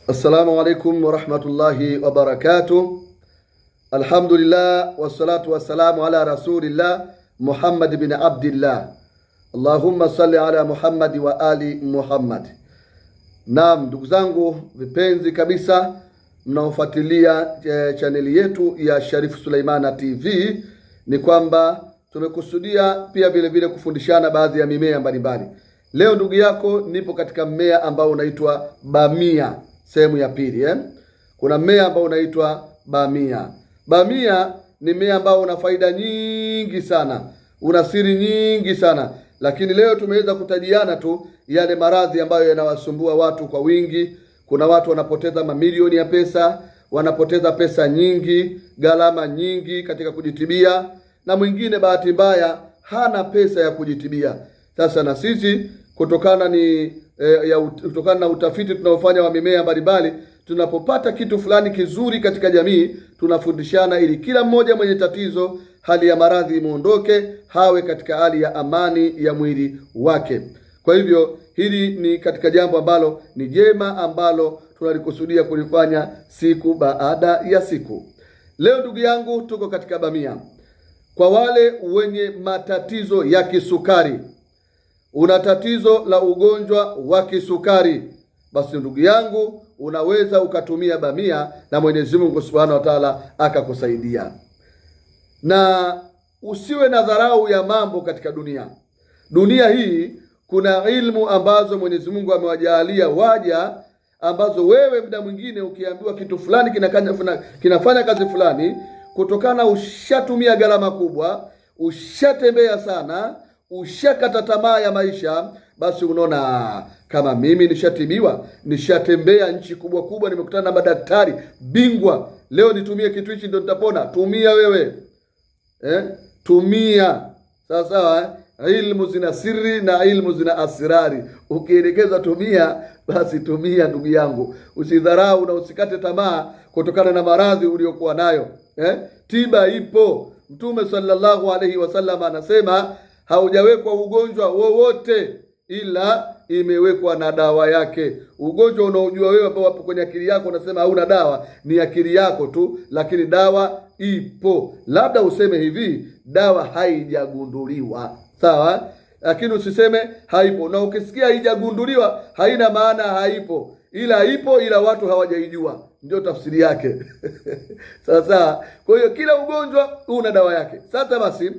Assalamu alaikum warahmatullahi wabarakatuh. Alhamdulillah wassalatu wassalamu ala rasulillah Muhammad bin Abdillah. Allahumma salli ala Muhammad wa ali Muhammad. Naam, ndugu zangu vipenzi kabisa mnaofuatilia chaneli yetu ya Sharifu Suleimana TV, ni kwamba tumekusudia pia vile vile kufundishana baadhi ya mimea mbalimbali. Leo ndugu yako nipo katika mmea ambao unaitwa bamia, sehemu ya pili eh? Kuna mmea ambao unaitwa bamia. Bamia ni mmea ambao una faida nyingi sana, una siri nyingi sana, lakini leo tumeweza kutajiana tu yale maradhi ambayo yanawasumbua watu kwa wingi. Kuna watu wanapoteza mamilioni ya pesa, wanapoteza pesa nyingi, gharama nyingi katika kujitibia, na mwingine bahati mbaya hana pesa ya kujitibia. Sasa na sisi kutokana ni kutokana na utafiti tunaofanya wa mimea mbalimbali, tunapopata kitu fulani kizuri katika jamii tunafundishana, ili kila mmoja mwenye tatizo, hali ya maradhi imuondoke, hawe katika hali ya amani ya mwili wake. Kwa hivyo hili ni katika jambo ambalo ni jema ambalo tunalikusudia kulifanya siku baada ya siku. Leo ndugu yangu, tuko katika bamia. Kwa wale wenye matatizo ya kisukari, una tatizo la ugonjwa wa kisukari, basi ndugu yangu, unaweza ukatumia bamia na Mwenyezi Mungu Subhanahu wa Ta'ala akakusaidia. Na usiwe na dharau ya mambo katika dunia. Dunia hii kuna ilmu ambazo Mwenyezi Mungu amewajalia waja, ambazo wewe muda mwingine ukiambiwa kitu fulani kinafanya kazi fulani, kutokana ushatumia gharama kubwa, ushatembea sana, ushakata tamaa ya maisha, basi unaona kama mimi nishatibiwa, nishatembea nchi kubwa kubwa, nimekutana na madaktari bingwa, leo nitumie kitu hichi ndio nitapona. Tumia wewe tumia sawa sawa, eh? Ilmu zina siri na ilmu zina asirari. Ukielekezwa tumia, basi tumia ndugu yangu, usidharau na usikate tamaa kutokana na maradhi uliokuwa nayo eh? Tiba ipo. Mtume sallallahu alaihi wasallam anasema haujawekwa ugonjwa wowote ila imewekwa na dawa yake. Ugonjwa unaojua wewe ambao wapo kwenye akili yako unasema hauna dawa, ni akili yako tu, lakini dawa ipo. Labda useme hivi, dawa haijagunduliwa, sawa, lakini usiseme haipo. Na ukisikia haijagunduliwa, haina maana haipo, ila ipo, ila watu hawajaijua, ndio tafsiri yake. Sasa kwa hiyo kila ugonjwa una dawa yake. Sasa basi,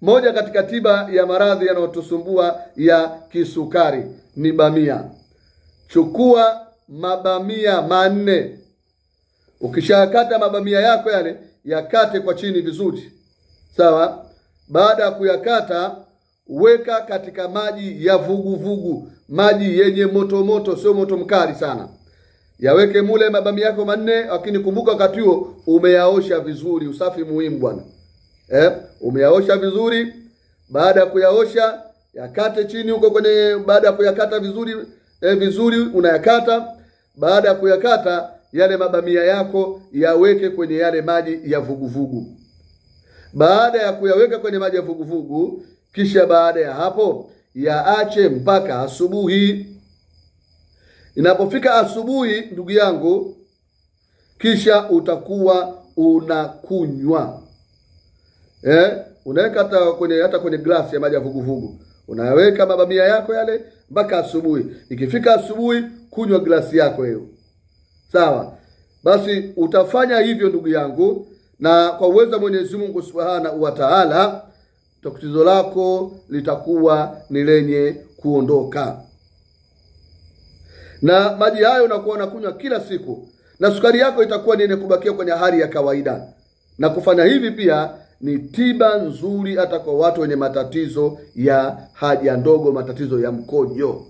moja katika tiba ya maradhi yanayotusumbua ya kisukari ni bamia. Chukua mabamia 4. Ukishakata mabamia yako yale, yakate kwa chini vizuri, sawa. Baada ya kuyakata, weka katika maji ya vuguvugu, maji yenye moto moto, sio moto mkali sana. Yaweke mule mabamia yako 4, lakini kumbuka wakati huo umeyaosha vizuri. Usafi muhimu bwana. Umeyaosha vizuri. Baada ya kuyaosha yakate chini huko kwenye, baada ya kuyakata vizuri vizuri unayakata. Baada ya kuyakata yale mabamia yako yaweke kwenye yale maji ya vuguvugu. Baada ya kuyaweka kwenye maji ya vuguvugu, kisha baada ya hapo yaache mpaka asubuhi. Inapofika asubuhi, ndugu yangu, kisha utakuwa unakunywa unaweka hata kwenye glasi ya maji ya vuguvugu, unaweka mabamia yako yale mpaka asubuhi. Ikifika asubuhi, kunywa glasi yako hiyo, sawa? Basi utafanya hivyo ndugu yangu, na kwa uwezo wa Mwenyezi Mungu Subhanahu wa Ta'ala, tatizo lako litakuwa ni lenye kuondoka. Na maji hayo unakuwa unakunywa kila siku, na sukari yako itakuwa ni yenye kubakia kwenye hali ya kawaida. Na kufanya hivi pia ni tiba nzuri hata kwa watu wenye matatizo ya haja ndogo, matatizo ya mkojo,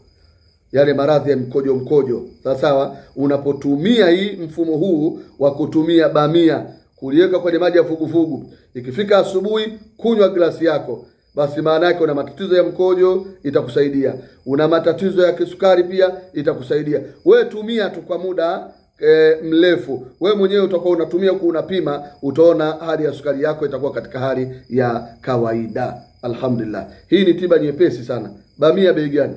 yale maradhi ya mkojo mkojo. Sawa sawa, unapotumia hii mfumo huu wa kutumia bamia kuliweka kwenye maji ya fugufugu, ikifika asubuhi kunywa glasi yako, basi maana yake una matatizo ya mkojo itakusaidia, una matatizo ya kisukari pia itakusaidia. We tumia tu kwa muda mrefu. We mwenyewe utakuwa unatumia huku unapima, utaona hali ya sukari yako itakuwa katika hali ya kawaida. Alhamdulillah, hii ni tiba nyepesi sana. Bamia bei gani?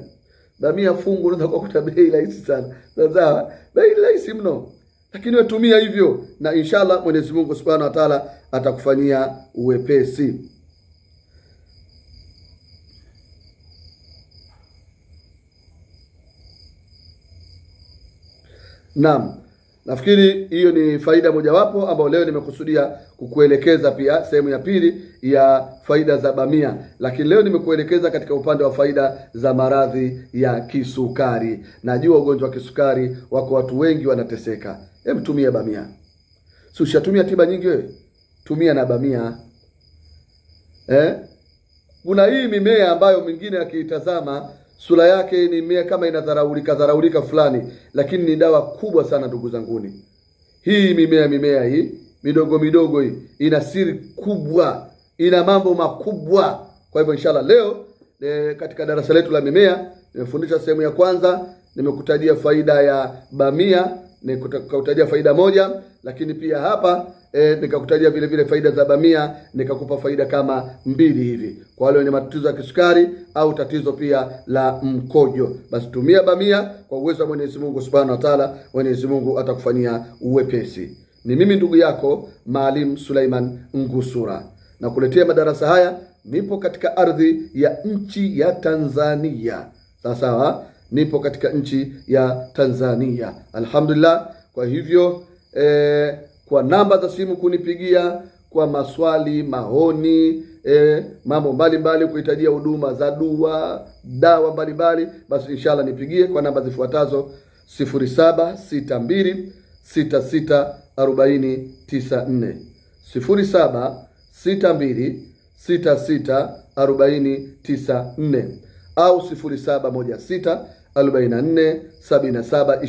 Bamia fungu unaweza kukuta bei rahisi sana. Sawa, bei rahisi mno, lakini wewe tumia hivyo, na inshallah Mwenyezi Mungu Subhanahu wa Ta'ala atakufanyia uwepesi. Naam, nafikiri hiyo ni faida mojawapo ambayo leo nimekusudia kukuelekeza, pia sehemu ya pili ya faida za bamia, lakini leo nimekuelekeza katika upande wa faida za maradhi ya kisukari. Najua ugonjwa wa kisukari wako watu wengi wanateseka. Hem, tumia bamia. Si ushatumia tiba nyingi wewe? Tumia na bamia. Eh? Kuna hii mimea ambayo mwingine akiitazama sura yake ni mimea kama inadharaulika dharaulika fulani, lakini ni dawa kubwa sana ndugu zanguni. Hii mimea hii midogo midogo hii ina siri kubwa, ina mambo makubwa. Kwa hivyo inshallah leo katika darasa letu la mimea nimefundisha sehemu ya kwanza, nimekutajia faida ya bamia, nikakutajia faida moja, lakini pia hapa nikakutajia vile vile faida za bamia, nikakupa faida kama mbili hivi kwa wale wenye matatizo ya kisukari au tatizo pia la mkojo, basi tumia bamia kwa uwezo wa Mwenyezi Mungu Subhanahu wa Ta'ala, Mwenyezi Mungu atakufanyia uwepesi. Ni mimi ndugu yako Maalim Suleiman Ngusura, nakuletea madarasa haya, nipo katika ardhi ya nchi ya Tanzania. Sawa sawa, nipo katika nchi ya Tanzania, alhamdulillah. Kwa hivyo kwa namba za simu kunipigia kwa maswali, maoni, mambo mbalimbali, kuhitajia huduma za dua, dawa mbalimbali, basi inshallah nipigie kwa namba zifuatazo: 0762 66 40 94, 0762 66 40 94 au 0716 44 77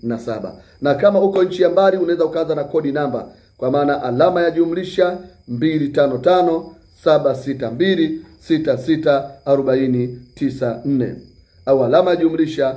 27. Na kama uko nchi ya mbali unaweza ukaanza na kodi namba, kwa maana alama ya jumlisha 255 762 66 40 94 au alama ya jumlisha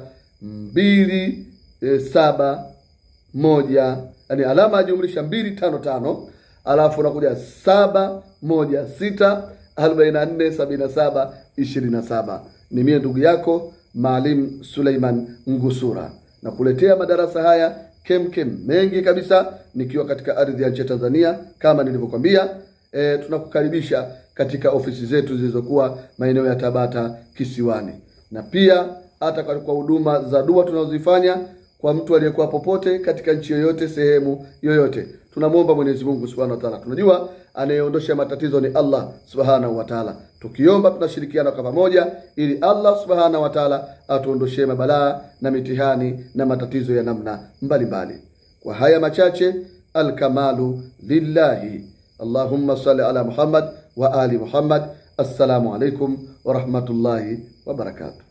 271, yani alama ya jumlisha 255 alafu unakuja 716 44 77 27. Ni mie ndugu yako Maalim Suleiman Ngusura na kuletea madarasa haya kemkem mengi kabisa nikiwa katika ardhi ya nchi ya Tanzania. Kama nilivyokwambia, tunakukaribisha katika ofisi zetu zilizokuwa maeneo ya Tabata Kisiwani, na pia hata kwa huduma za dua tunazozifanya kwa mtu aliyekuwa popote katika nchi yoyote sehemu yoyote, tunamwomba Mwenyezi Mungu Subhanahu wa Ta'ala. Tunajua anayeondosha matatizo ni Allah Subhanahu wa Ta'ala. Tukiomba tunashirikiana kwa pamoja, ili Allah Subhanahu wa Ta'ala atuondoshee mabalaa na mitihani na matatizo ya namna mbalimbali. Kwa haya machache, alkamalu lillahi. Allahumma salli ala Muhammad wa ali Muhammad. Assalamu alaikum wa rahmatullahi wa barakatuh.